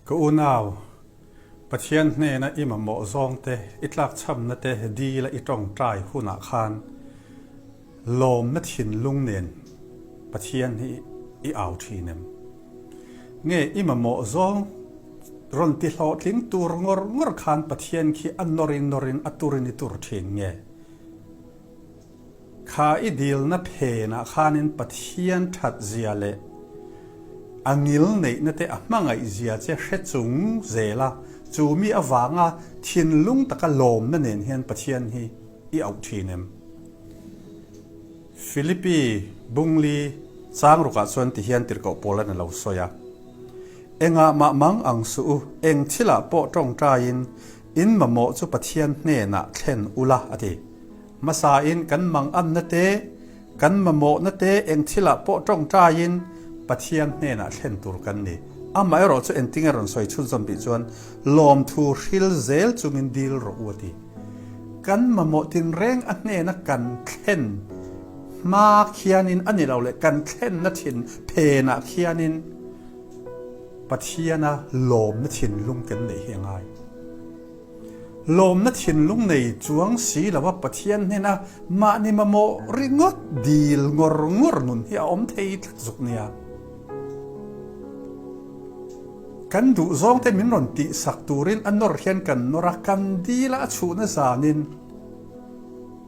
Ka unau, Pathian hnena i mamawh zawngte, i tlakchhamna te dila i tawngtai hunah khan lawmna thinlung nen Pathian hi i au thin em? Nge i mamawh zawng rawn ti hlawhtling tur ngawr ngawr khan Pathian khi a nawrin nawrin a turin i tur thin nge? Kha i dilna phenah khanin Pathian that zia leh a ngil neihna te a hmangaih zia che hre chung zel a, chu mi avanga thinlung taka lawmna nen hian Pathian hi i auh thin em? Philippi Bungli chang rukah chuan ti hian tirhkoh Paula'n a lo sawi a, Engah mah mang ang suh u, eng thilah pawh tawngtaiin in mamawh chu Pathian hnenah thlen ula a ti. Hmasain kan manganna te, kan mamawhna te eng thilah pawh tawngtaiin Pathian hnenah thlen tur kan ni. Amaherawh chu engtinge rawn sawi chhunzawm tih chuan lawmthu hril zel chungin dil rawh u a ti. Kan mamawh tinreng a hnena kan thlen hma khianin a ni lo leh kan thlenna thin phenah khianin Pathiana lawmna thinlung kan neih hi a ngai. Lawmna thinlung nei chuang si lova Pathian hnena mahni mamawh ringawt dil ngawr ngawr nun hi a awm thei tlat zuk nia. Kan duhzawngte min rawn tihsak turin a nawr hian kan nawr a, kan dil a a chhuhna zanin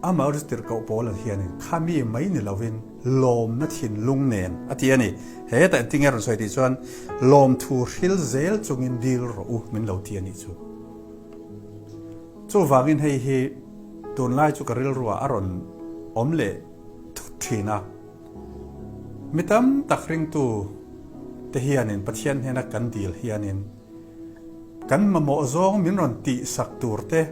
amah ri tirhkoh pawl an hianin khami mai ni lovin lawmna thinlung nen a ti a ni. Hetah engtin nge rawn sawi tih chuan lawmthu hril zel chungin dil rawh u min lo ti a nih chu. Chuvangin hei hi tunlai chu ka rilruah a rawn awm leh thut thin a. Mi tam tak ringtu te hianin Pathian hnena kan dil hianin kan mamawh zawng min rawn tihsak tur te,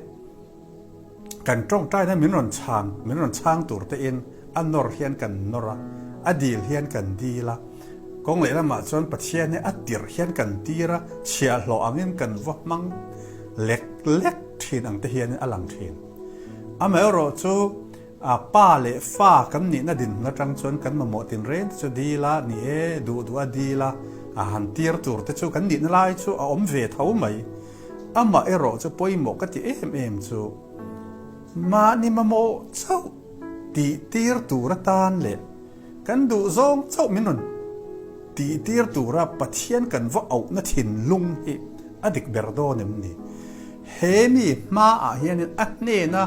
Kan tawngtaina min rawn chhang, min rawn chhang tur tein a nawr hian kan nawr a, a dil hian kan dil a. Kawng lehlamah chuan Pathian hi a tirh hian kan tir a, chhiahhlawh angin kan va hmang lek lek thin ang te hianin a lang thin. Amaherawh chu a pa leh fa kan nihna dinhmun atang chuan kan mamawh tinreng te chu dil a, ni e, duh duh a dil a, a han tir tur te chu kan nihna lai chu a awm ve tho mai. Amah erawh chu pawimawh ka ti em em chu mahni mamawh chauh tih tir tur atan leh kan duh zawng chauh min rawn tih tir tura Pathian kan va auhna thinlung hi a dik ber dawn em ni? He mi hmaah hianin a hnena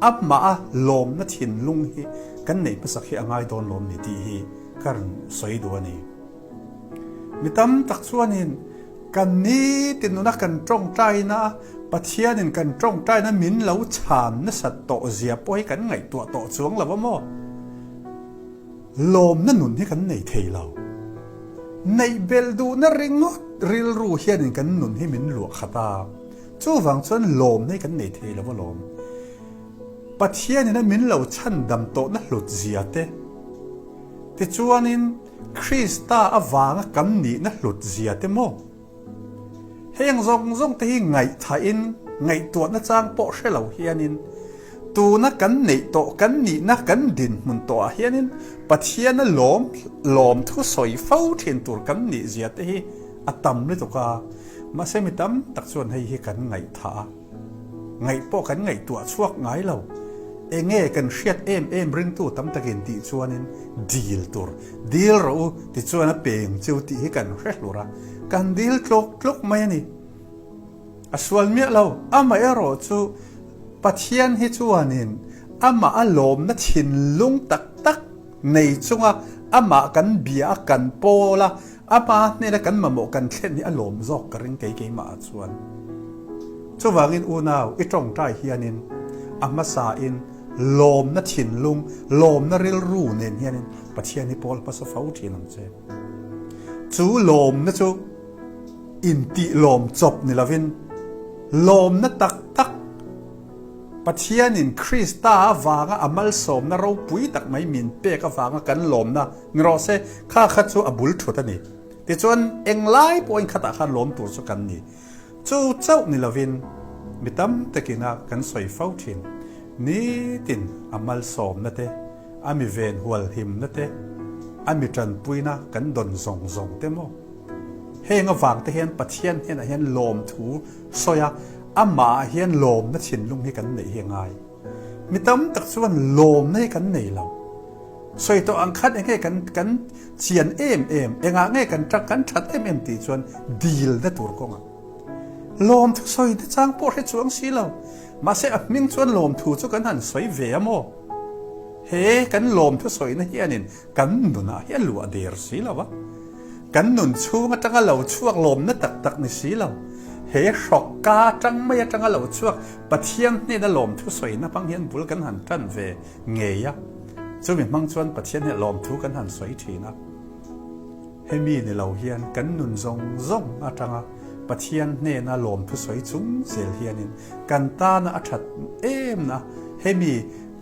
amah a lawmna thinlung hi kan neih hmasak hi a ngai dawn lawm ni tih hi ka rawn sawi duh a ni. Mi tam tak chuanin kan nitin nuna kan tawngtaina a, Pathianin kan tawngtaina min lo chhan nasat tawh zia pawh hi kan ngaihtuah tawh chuang lo a maw? Lawmna nun hi kan nei thei lo. Neih belh duhna ringawt rilru hianin kan nun hi min luah khat a, chuvang chuan lawmna hi kan nei thei lo alawm. Pathianin a min lo chhan dam tawhna hlut zia te, tichuanin, Krista avanga kan nihna hlut zia te maw? Heng zawng zawng te hi ngaihthahin ngaihtuahna chang pawh hre lo hianin tuna kan neih tawh kan nihna kan dinhmun tawhah hianin Pathiana lawm lawm thu sawi fo thin tur kan nih zia te hi a tam lutuk a, mahse mi tam tak chuan hei hi kan ngaihthah a. Ngaih pawh kan ngaihtuah chhuak ngai lo. Enge kan hriat em em ringtu tam takin tih chuanin dil tur, dil rawh u tichuan a peng chu tih hi kan hre hlur a, kan dil tluk tluk mai a ni. A sual miah lo, amaherawh chu Pathian hi chuanin amah a lawmna thinlung tak tak nei chunga amah kan bia a kan pawl a, Ama hnena kan mamawh kan thlen hi a lawm zawk ka ring kei keimah ah chuan. Chuvangin unau i tawngtai hianin a hmasain lawmna thinlung, lawmna rilru nen hianin Pathian hi pawl hmasa fo thin ang che. Chu lawmna chu intih lawm chawp ni lovin lawmna tak tak Pathianin Krista avanga a malsawmna ropui tak mai min pek avanga kan lawmna Ni rawh se, kha kha chu a bul thut a ni. Tichuan, englai pawhin khatah khan lawm tur chu kan ni. Chu chauh ni lovin mi tam takin a kan sawi fo thin. Nitin a malsawmna te, a mi ven hualhimna te, a mi tanpuina kan dawn zawng zawng te maw? Heng avang te hian Pathian hnenah hian lawmthu sawi a, amahah hian lawmna thinlung hi kan neih hi a ngai. Mi tam tak chuan lawmna hi kan nei lo. Sawi tawh ang khan enge kan kan chian em em, engah nge kan tang kan that em em tih chuan dilna tur kawngah lawmthu sawi te chang pawh hre chuang si lo. Mahse a hming chuan lawmthu chu kan han sawi ve a maw? He kan lawmthu sawina hianin kan nunah hi a luah der si lo a. Kan nun chhung atanga lo chhuak lawmna tak tak ni si lo. He hrawk ka atang mai atanga lo chhuak Pathian hnena lawmthu sawina hmang hian bul kan han tan ve ngei a. Chumi hmang chuan Pathian hnena lawmthu kan han sawi thin a. Hemi ni lo hian kan nun zawng zawng atanga Pathian hnena lawmthu sawi chung zel hianin kan tana a that emna hemi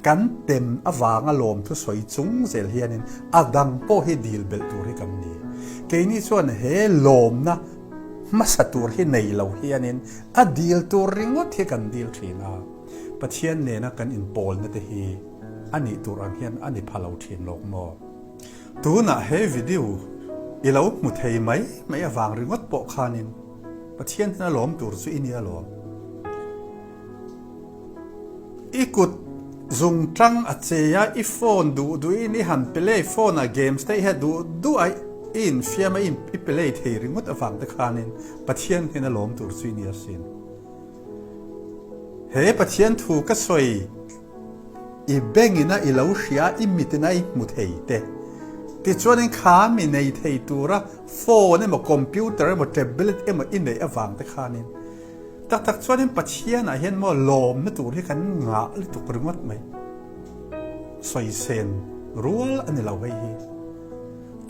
kan tem avanga lawmthu sawi chung zel hianin a dang pawh hi dil belh tur hi kan ni. Keini chuan he lawmna hmasa tur hi nei lo hianin a dil tur ringawt hi kan dil thin a, Pathian nena kan inpawlna te hi a nih tur ang hian a ni pha lo thin lawk maw? Tunah he video i lo hmu thei mai mai avang ringawt pawh khanin Pathian hian a lawm tur chu i nia lawm. I kut zung tang a che a, i phone duh duhin i han play, phone ah games te i ha duh duh a, i infiam a, i play thei ringawt avang te khanin Pathian hian a lawm tur chu i nia sin. He Pathian thu ka sawi I bengin a i lo hria, i mitin a i hmu thei te. Tichuanin kha mi nei thei tura phone emaw computer emaw tablet emaw i neih avang te khanin tak tak chuanin Pathianah hian maw lawmna tur hi kan ngah lutuk ringawt mai. Sawi sen rual a ni lo hei hi.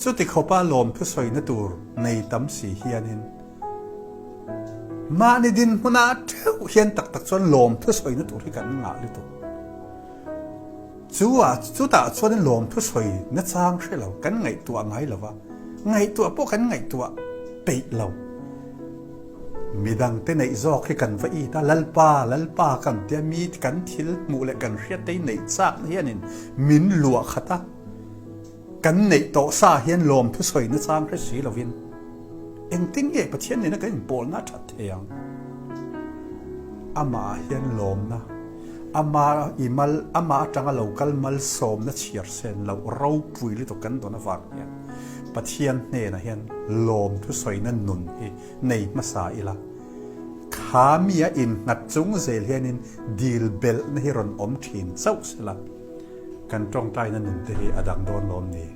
Chuti khawpa lawmthu sawina tur nei tam si hianin Mahni dinhmunah theuh hian tak tak chuan lawmthu sawina tur hi kan ngah lutuk. Chu ah chutah chuanin lawmthu sawi nachang hre lo, kan ngaihtuah ngai lo va, ngaihtuah pawh kan ngaihtuah peih lo. Midangte neih zawk hi kan va it a, Lalpa, Lalpa kan tia mi kan thil hmuh leh kan hriat te hi neih chakna hianin min luah khat a. Kan neih tawh sa hian lawmthu sawi nachang hre si lovin engtin nge Pathian nena kan inpawlna a that thei ang? Amah ah hian lawmna, ama i mal, amah atanga lo kal malsawmna chhiar sen loh ropui lutuk kan dawn avang hian Pathian hnenah hian lawmthu sawina nun hi nei hmasa ila, kha mi a innghat chung zel hianin dil belhna hi rawn awm thin chauh sela. Kan tawngtaina nun te hi a dang dawn lawm ni?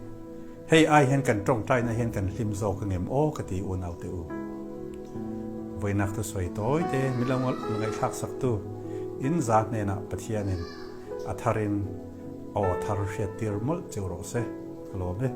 Hei ai hian kan tawngtaina hian kan hlim zawk angem aw ka ti unau te u. Vawinak thu sawi tawi te min lo ngaihthlak sak tu in za hnenah Pathianin a tharin aw thar hriat tir mawlh cheu rawh se ka lawm e.